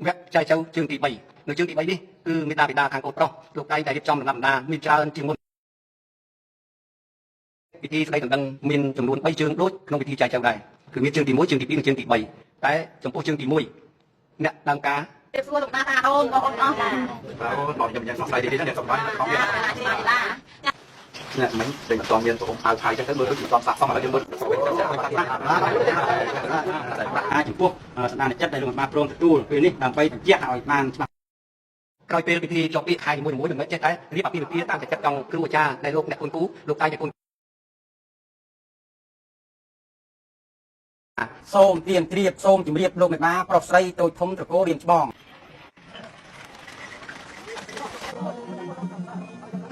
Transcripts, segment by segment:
វគ្គចែកចៅជើងទី3នៅជើងទី3នេះគឺមេដាបិតាខាងកូនប្រុសលោកតែងតែរៀបចំលំដាប់បណ្ដាមានច្រើនជាងមុនពិធីស្ដីដណ្ដឹងមានចំនួន3ជើងដូចក្នុងពិធីចែកចៅដែរគឺមានជើងទី1ជើងទី2និងជើងទី3តែចំពោះជើងទី1អ្នកដើមការ ជម្រាបសួរលោកតាតាអូនបងប្អូនអស់ចា បាទបងខ្ញុំយ៉ាងសង្ស័យទីនេះអ្នកសុខបាយខំ ចា ទៀត ចា អ្នកមិញតែមិនតមានប្រហុំហៅថៃចឹងទៅមើលដូចមិនតស័កសមឥឡូវយើងមើលស្រួលចឹងចា អាចចំពោះសន្តានចិត្តដែលលោកបានព្រមទទួលពេលនេះដើម្បីបញ្ជាក់ឲ្យបានច្បាស់ ក្រោយពេលពិធីជាប់ពាក្យខែនីមួយៗមិនមែនចេះតែរៀបអាពាហ៍ពិពាហ៍តាមតែចិត្តចង់គ្រូអាចារ្យដែលលោកអ្នកគុណគូលោកតែងតែគុណ សូមទៀនជ្រាបសូមជម្រាបលោកមេបាប្រុសស្រីតូចធំត្រកូលរៀមច្បង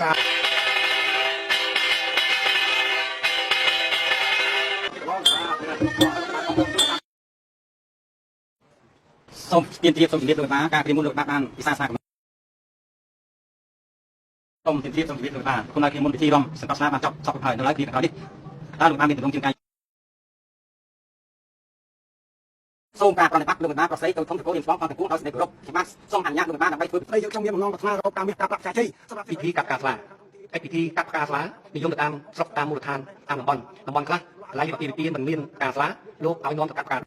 ការ សូមទៀនជ្រាបសូមជម្រាបលោកមេបាការព្រាមុនលោកមេបាបានពិសាសាកំសូមទៀនជ្រាបសូមជម្រាបលោកមេបាគុណឲ្យព្រាមុនពិធីរំសង្កត់ស្នាបានចប់សពហើយនៅឡើយគ្រាក្រោយនេះតើលោកមេបាមានទំនងជើងកាយសូមការប្រណិប័តលោកមេបាប្រុសស្រីតូចធំត្រកូលរៀមច្បងផងទាំងពួងដោយសេចក្តីគោរពខ្ញុំបាទសូមអនុញ្ញាតលោកមេបាដើម្បីធ្វើ ស្ដីយើងខ្ញុំមានបំណងប្រាថ្នារកការមាសការប្រាក់ចាជ័យសម្រាប់ ពិធីកាប់ផ្កាស្លាកិច្ចពិធីកាប់ផ្កាស្លានិយមទៅតាមស្រុកតាមមូលដ្ឋានតាមតំបន់តំបន់ខ្លះកន្លែងអាពាហ៍ពិពាហ៍មិនមានផ្កាស្លាលោកឲ្យនាំទៅកាប់ផ្កា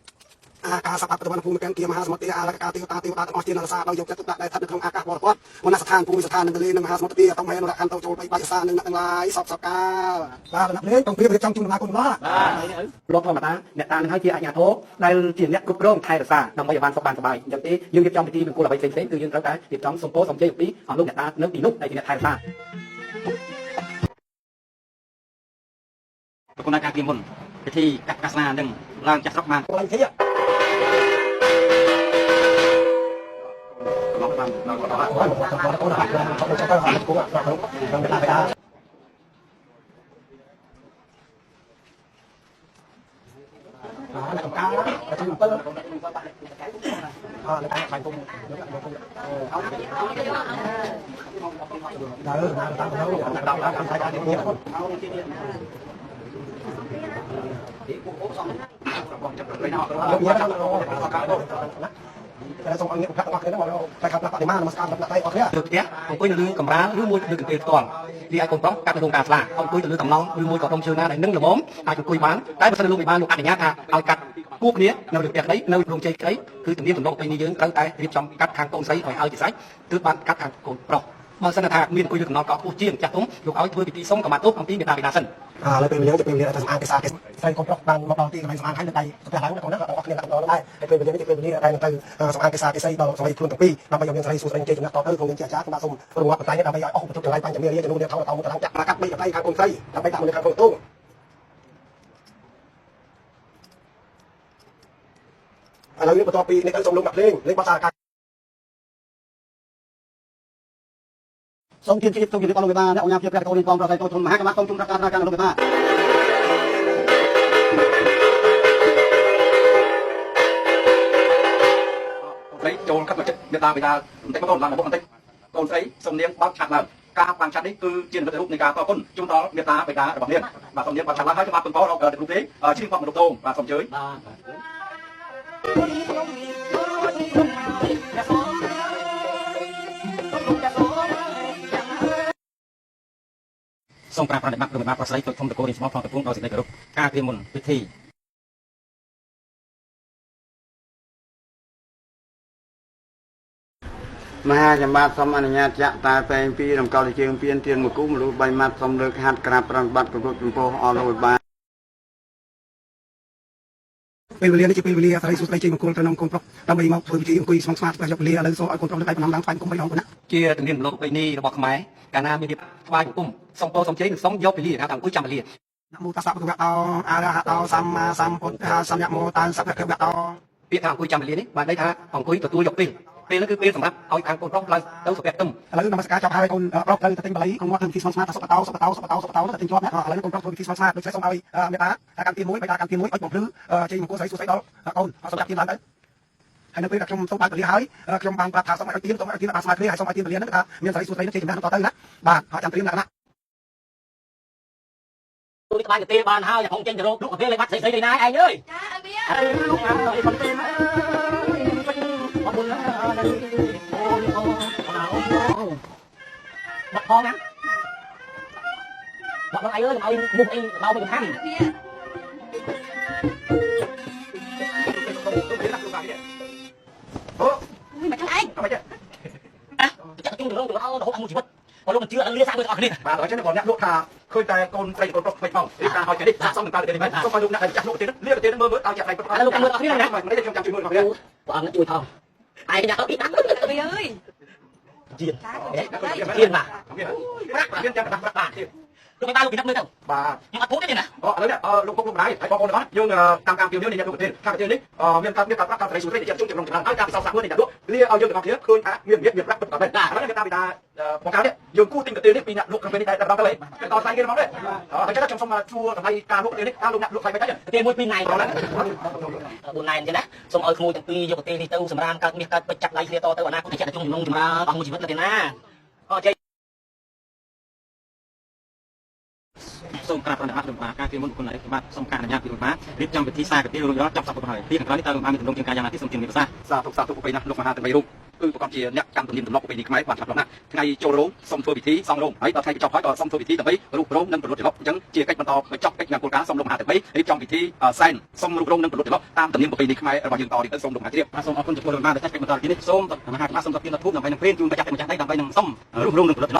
អាកាសបត្តវណ្ណភូមិកង្គៀមហាសមុទ្រអាលកាទេវតាទេវតាទាំងអស់ជានរសាដោយយកចិត្តទុកដាក់ដែលស្ថិតនៅក្នុងអាកាសបរពតវណ្ណស្ថានភូមិស្ថាននិងទលេនិងមហាសមុទ្រទីអតមហេនរខណ្ឌទៅចូលបីបាយសានិងអ្នកទាំងឡាយសពសកាលបាទលំលេងកងព្រាបរៀបចំជូនដំណើរគុណបាទ លោកធម្មតាអ្នកតានឹងហើយជាអាជ្ញាធរដែលជាអ្នកគ្រប់គ្រងថែរក្សាដើម្បីឲ្យបានសុខបានសប្បាយអញ្ចឹងទេយើងរៀបចំពិធីមង្គលអ្វីផ្សេងៗគឺយើងត្រូវតែរៀបចំសម្ពោធសំជ័យអំពីអស់លោកអ្នកតានៅទីនោះដែលជាអ្នកថែរក្សា ប្រគុណការព្រាមុនពិធីកាត់កាសនានឹងឡើងចាស់ស្រុកបាន កន្លែងធី ឡងបានដល់ដល់ អូនបាទអូនចង់ទៅហើយគូបាទខ្ញុំបាទបាទអាកំកាតែជិះ7អនៅតាមបាញ់គុំដើរតាមទៅតាមតាមតាមតាមយកញ៉ាំតែសូមឲ្យអ្នកទាំងអស់គ្នាមកតែខាត់បដិមានមស្ការបដិអស់គ្នា លើផ្ទះអង្គុយនៅលើកម្រាលឬមួយលើកន្ទេលផ្ទាល់រីឯកូនប្រុសកាត់នៅក្នុងការស្លាអង្គុយទៅលើកំឡោងឬមួយក៏ដុំឈើណាដែលនឹងល្មមអាចអង្គុយបានតែបើសិនលោកមិនបានលោកអនុញ្ញាតថាឲ្យកាត់គួបគ្នានៅលើផ្ទះក្តីនៅរោងជ័យក្តីគឺទំនៀមទម្លាប់ពេលនេះយើងត្រូវតែរៀបចំកាត់ខាងកូនស្រីឲ្យហើយជាស្រេចទើបបានកាត់ខាងកូនប្រុសបើសិនថាមានអង្គុយលើកំណត់កោខ្ពស់ជាងចាស់ទុំលោកឲ្យធ្វើពិធីសុំកម្មាទោសអំពីមេដាបិតាសិន ឥឡូវពេលវេលាទៅពេលវេលាតែសម្អាតគេស្អាតគេស្រីកូនប្រុសបានមកដល់ទីកន្លែងសម្អាតហើយនៅដៃស្ទះឡើងកូនណាទាំងអស់គ្នាដាក់ដល់ដែរហើយពេលវេលានេះពេលវេលាដែលទៅសម្អាតគេស្អាតគេស្រីដល់ស្រីខ្លួនទាំងពីរដើម្បីឲ្យមានស្រីសួស្រីជ័យជំនះតទៅក្នុងនាមជាអាចារ្យខ្ញុំបាទសូមរង្វាស់បន្តែដើម្បីឲ្យអស់បន្ទុកទាំងឡាយបញ្ញមេរាចំនួនថោតោមុតឡើងចាក់កាត់បីកន្លែងខាងកូនស្រីដើម្បីដាក់នៅខាងកូនទូឥឡូវនេះបន្ទាប់ពីនេះទៅសូមលោកដាក់ភ្លេងលេងបទសារកា សូមជម្រាបសូមជម្រាបអស់លោកមេបាអ្នកអង្គការជាព្រះកូនរៀនបងប្រស័យតូចធំមហាកម្មសូមជម្រាបការការលោកមេបា ស្រីចូលកាត់មកចិត្តមេតាបិតាបន្តិចមកកូនឡើងមកបន្តិចកូនស្រីសូមនាងបើកឆាត់ឡើងការបាំងឆាត់នេះគឺជានិមិត្តរូបនៃការតគុណជូនដល់មេតាបិតារបស់នាងបាទសូមនាងបើកឆាត់ឡើងហើយខ្ញុំបាទពងរកគ្រូទេឈ្មោះផតមនុស្សតោងបាទសូមអញ្ជើញ សូមប្រាប្រណិប័តលោកមេបាប្រស័យតូចធំតកូលរៀនស្មោះផងតពួងដោយសេចក្តីគោរពការព្រាមុនពិធី មហាចម្បាតសូមអនុញ្ញាតចាក់តែពេងពីរំកលជើងពៀនទៀនមកគូមលូបីម៉ាត់សូមលើកហាត់ក្រាបប្រណិប័តគោរពចំពោះអស់លោកបាន ពេលវេលានេះជាពេលវេលាស្រីសួស្តីជ័យមង្គលទៅក្នុងកូនប្រុសដើម្បីមកធ្វើពិធីអង្គុយស្មងស្មាតយកវេលាឥឡូវសូមឲ្យកូនប្រុសលើកដៃប្រណម្យឡើងថ្វាយគុំបីដងកូនណា ជាទំនៀមទម្លាប់ប្រពៃណីរបស់ខ្មែរកាលណាមានរៀបថ្វាយបង្គំសុំពោសុំជ័យនិងសុំយកពលាហៅថាអង្គុយចាំពលា នមោតស្សៈភគវៈតោអរហតោសម្មាសម្ពុទ្ធស្សនមោតស្សៈភគវៈតោ ពាក្យថាអង្គុយចាំពលានេះបានន័យថាអង្គុយទទួលយកពេលពេលនោះគឺពេលសម្រាប់ឲ្យខាងកូនប្រុសឡើងទៅសុភទឹម ឥឡូវនមស្ការចប់ហើយកូនប្រុសត្រូវទៅទិញបល័យក្នុងវត្តធ្វើពិធីស្មងស្មាតសុបតោសុបតោសុបតោសុបតោទៅទិញជាប់ណាឥឡូវកូនប្រុសធ្វើពិធីស្មងស្មាតដូច្នេះសូមឲ្យមេតាកម្មទី1បិតាកម្មទី1ឲ្យបំភ្លឺជ័យមង្គលស្រីសួស្តីដល់កូនសូមចាប់ទៀនឡើងទៅហើយនៅពេលដែលខ្ញុំសូមបើកពលាហើយខ្ញុំបានប្រាប់ថាសូមឲ្យទៀនសូមឲ្យទៀនបានស្មើគ្នាហើយសូមឲ្យទៀនពលាហ្នឹងថាមានស្រីសួស្តីនឹងជ័យជំនះតទៅណាបាទហើយចាំត្រៀមលក្ខណៈ ទូនេះក្បាយកទេបានហើយផងចេញទៅរកលក់កាហ្វេលេងបាត់ស្រីស្រីណាឯងអើយ ចាឲ្យវា អើលក់អើយកទេមកអើយអរគុណណា អូនអូអូអូបាក់ផងណាបាក់បងអីអើយឲ្យមុខអីបោទៅខាង អូ មិនចឹងឯង អត់ទេ ចាក់ជុំទៅរងទៅរហូតអស់មួយជីវិតបើលោកមិនជឿអត់លាសាកមើលទាំងអស់គ្នា បាទអញ្ចឹងបងអ្នកលក់ថាឃើញតែកូនស្រីកូនប្រុសថ្មីផងរៀបការឲ្យគេនេះស័ក្តិសមនឹងការគេនេះមែនសូមឲ្យលោកអ្នកដែលចាស់លក់ទេលាប្រទេសមើលមើលឲ្យចាក់ដៃពិត ឥឡូវលោកចាំមើលទាំងអស់គ្នាណា មិនទេខ្ញុំចាំជួយមើលរបស់គ្នា ព្រះអង្គជួយថងឯងញ៉ាំអត់ពីដាក់ វីអើយ ជា ចា ជាបាទ ប្រាក់មានចាំប្រាក់បាទទៀត លោកមិនបានលោកពិនិត្យមើលទៅ បាទ ខ្ញុំអត់พูดទេណា អូឥឡូវនេះលោកពុកម្ដាយហើយបងប្អូនទាំងអស់យើងតាមការពីនេះអ្នកលោកប្រទេសខាងប្រទេសនេះមានការមានការប្រាក់ការស្រីសួស្រីដែលជុំចំណងចំណងហើយការពិសោធន៍សាកមើលនៃអ្នកលក់លាឲ្យយើងទាំងអស់គ្នាឃើញថាមានមានមានប្រាក់ពិតប្រាកដមែនឥឡូវនេះតាមពីតាបងកានេះយើងគូទិញប្រទេសនេះពីអ្នកលក់ក្នុងពេលនេះតែដល់ទៅហើយតថ្លៃគេហ្មងទេហើយចឹងខ្ញុំសូមជួតម្លៃការលក់ប្រទេសនេះការលោកអ្នកលក់ថ្លៃមិនដែរ ទេមួយពីរណៃ ដល់ 4ណៃអញ្ចឹងណាសូមឲ្យក្មួយទាំងពីរយកប្រទេសនេះទៅសម្រាមកើតមាសកើតពេជ្រចាប់ដៃគ្នាតទៅអនាគតចាក់ជុំចំណងចម្រើនអស់មួយជីវិតទៅណាអរជ័យ សូមក្រាបប្រណិប័តលោកបាការពីមុនគុណឯកបាទសូមការអនុញ្ញាតពីលោកបារៀបចំពិធីសារកាទៀលរួចរាល់ចប់សពគ្រប់ហើយពីខាងក្រោយនេះតើលោកបាមានទម្រង់ជាការយ៉ាងណាទេសូមជំរាបប្រសាសន៍ សាធុសាធុប្រពៃណាស់លោកមហាទាំង3រូបគឺប្រកបជាអ្នកកម្មទំនៀមទម្លាប់ប្រពៃណីខ្មែរបានច្បាស់លាស់ណាស់ថ្ងៃចូលរោងសូមធ្វើពិធីសង់រោងហើយដល់ថ្ងៃបញ្ចប់ហើយក៏សូមធ្វើពិធីដើម្បីរុះរោងនិងប្រលត់ចន្លុះអញ្ចឹងជាកិច្ចបន្តបញ្ចប់កិច្ចមង្គលការសូមលោកមហាទាំង3រៀបចំពិធីសែនសូមរុះរោងនិងប្រលត់ចន្លុះតាមទំនៀមប្រពៃណីខ្មែររបស់យើងតទៅសូមលោកមហាជ្រាប បាទសូមអរគុណចំពោះលោកបាដែលចាត់កិច្ចបន្តទីនេះសូមមហាក្បាលសូមតបទៀនដល់ភូមិដើម្បីនឹងព្រានជូនម្ចាស់ម្ចាស់ដីដើម្បីនឹងសុំរុះរោងនិងប្រលត់ចន្លុះ